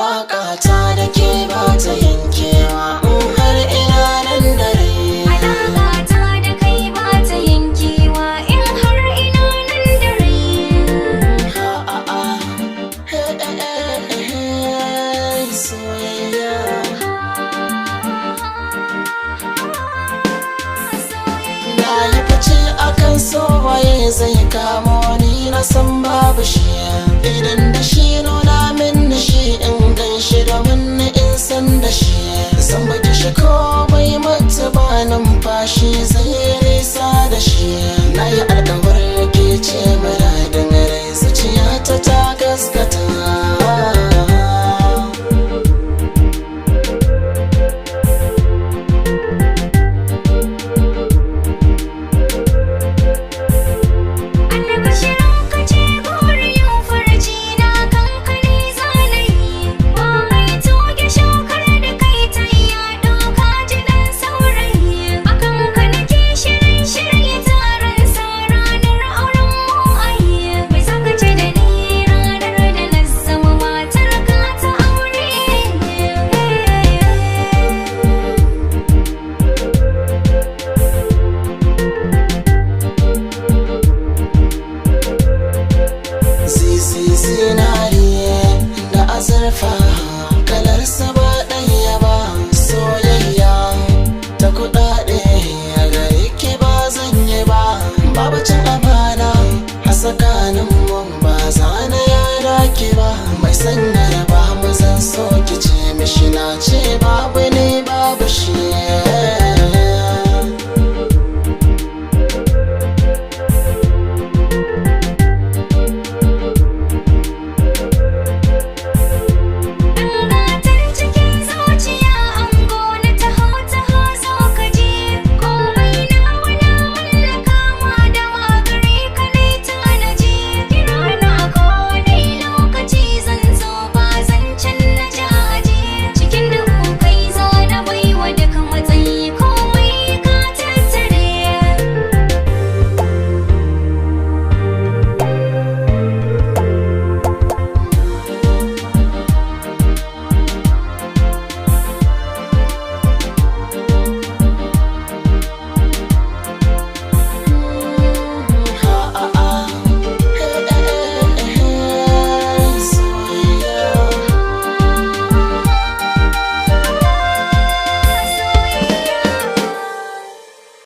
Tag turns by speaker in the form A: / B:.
A: Alaka ta da ke ba ta yankewa in har ina nan da rai.
B: Alaƙa ta da kai ba ta yankewa in har ina nan da rai.
A: Ha a a, he eh eh eh, soyayya. Na yi fice akan so, waye zai kamo ni? Na san babu shi. Idan da shi, nuna min shi in gan shi, domin ni in san da shi. Zan baki shi komai mata ba, numfashi zai yi nisa da shi. Na yi alkawar ke ce muradin rai, zuciyata ta gaskata.
B: Albashirin ka ce goriyan farci na, kankane zanayi. Ba mai tuge shukar da kai ta yaɗo, ka ji ɗan saurayi. Akan ka nake shirin shirya taron sa ranar auren mu ayi. Mai zaka ce da ni ranar da na zama matar ka ta aure?
A: Zizi zinariye da azurfa, kalarsa ba ɗaya ba. Soyayya ta kuɗaɗe a gare ki ba zan yi ba. Babu cin amana a tsakanin mu, ba zana yara ki ba. Mai sanya ba mu zan so ki ce mishi na ce babu.